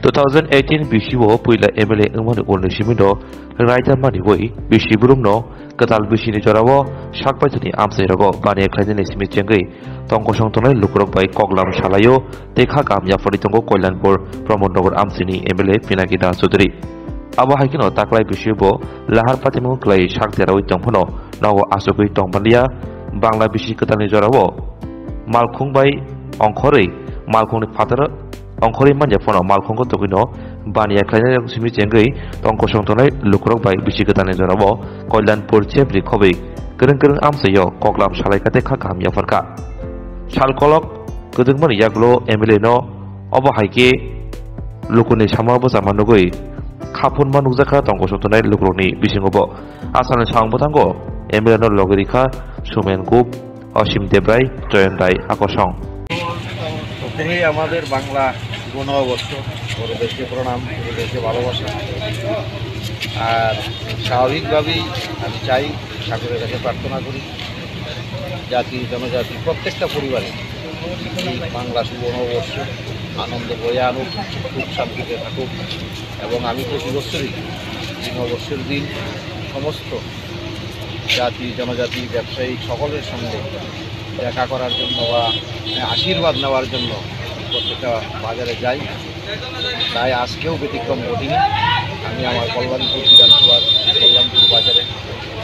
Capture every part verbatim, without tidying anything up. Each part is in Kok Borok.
Two thousand eighteen bisio puila M L A wngmani ulni simi no raida maniwi bisi burumno kwtal bisini jorao sak baithani amchairogo baniya khlainani simi chengwi tongkosong tongnai lukurok bai koklam salaio tei kha kaham yapharwi tongo Kalyanpur Pramod Nagar amchaini M L A Pinaki Das Chaudhary. Abo hai kheno taklai bisio bo lahar patimung kwlai sak derawi tongphano nogo achugwi tongmanliya Bangla bisi kwtalni jorao malkhung bai ongkhorwi malkhungni phatar ongkhorwi manya phano malkhungo tugwino baniya khlainai simi chengwi tongkosong tongnai lukurok bai bisi kwtalni jorao Kalyanpur chepri khobwi kwrwng kwrwng amchaio koklam salaikha tei kha kaham yapharkha. Sal kolok kwdwkmani yagulo M L A no obo hai khe lukuni sama bwchama nugwi khaphunma nukjakha tongkosong tongnai lukurokni bisingo bo. Asani samung bwthango M L A no logi rikha Sumen Gup, Osim Debrai, Joyon Rai, Akosong. প্রথমেই আমাদের বাংলা শুভ নববর্ষ, বড়দেরকে প্রণাম, ছোটদেরকে ভালোবাসা। আর স্বাভাবিকভাবেই আমি চাই, ঠাকুরের কাছে প্রার্থনা করি, জাতি জনজাতি প্রত্যেকটা পরিবারে এই বাংলা শুভ নববর্ষ আনন্দ বয়ে আনুক, সুখ শান্তিতে থাকুক। এবং আমি প্রতি বছরই এই নববর্ষের দিন সমস্ত জাতি, জনজাতি, ব্যবসায়ী সকলের সঙ্গে দেখা করার জন্য বা আশীর্বাদ নেওয়ার জন্য প্রত্যেকটা বাজারে যাই। তাই আজকেও ব্যতিক্রম ঘটেনি। আমি আমার কল্যাণপুর বিধানসভার কল্যাণপুর বাজারে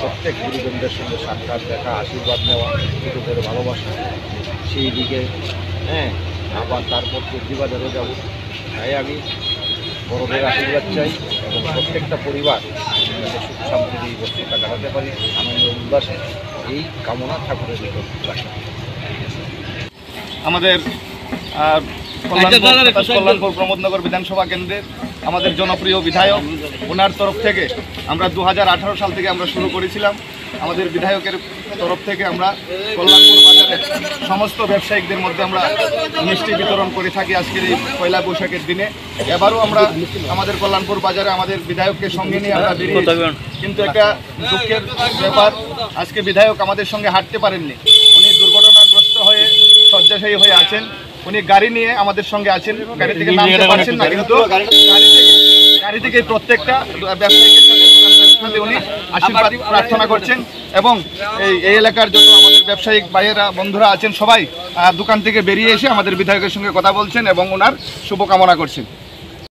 প্রত্যেক গুরুজনদের সঙ্গে সাক্ষাৎ, দেখা, আশীর্বাদ নেওয়া, ছোটদের ভালোবাসা, সেই দিকে, হ্যাঁ, আবার তারপর চণ্ডীবাজারও যাব। তাই আমি বড়দের আশীর্বাদ চাই এবং প্রত্যেকটা পরিবার যাতে সুখ শান্তিতে এই বছরটা কাটাতে পারি, আনন্দ উল্লাসে, এই কামনা ঠাকুরের নিকট রাখি। আমাদের, আহ, কল্যাণপুর, কল্যাণপুর প্রমোদনগর বিধানসভা কেন্দ্রের আমাদের জনপ্রিয় বিধায়ক, ওনার তরফ থেকে আমরা দু হাজার আঠারো সাল থেকে আমরা শুরু করেছিলাম। আমাদের বিধায়কের তরফ থেকে আমরা কল্যাণপুর বাজারের সমস্ত ব্যবসায়িকদের মধ্যে আমরা মিষ্টি বিতরণ করে থাকি আজকের এই পয়লা বৈশাখের দিনে। এবারও আমরা আমাদের কল্যাণপুর বাজারে আমাদের বিধায়ককে সঙ্গে নিয়ে আমরা বেরিয়েছি, কিন্তু একটা দুঃখের ব্যাপার, আজকে বিধায়ক আমাদের সঙ্গে হাঁটতে পারেননি। উনি দুর্ঘটনাগ্রস্ত হয়ে শয্যাশায়ী হয়ে আছেন। উনি গাড়ি নিয়ে আমাদের সঙ্গে আছেন, গাড়ি থেকে নামতে পারছেন না, কিন্তু গাড়ি থেকে, গাড়ি থেকে প্রত্যেকটা ব্যবসায়ীদের সাথে, দোকানদারের সাথে উনি আশীর্বাদ প্রার্থনা করছেন এবং এই, এই এলাকার যত আমাদের ব্যবসায়িক ভাইয়েরা, বন্ধুরা আছেন, সবাই, আহ, দোকান থেকে বেরিয়ে এসে আমাদের বিধায়কের সঙ্গে কথা বলছেন এবং ওনার শুভকামনা করছেন।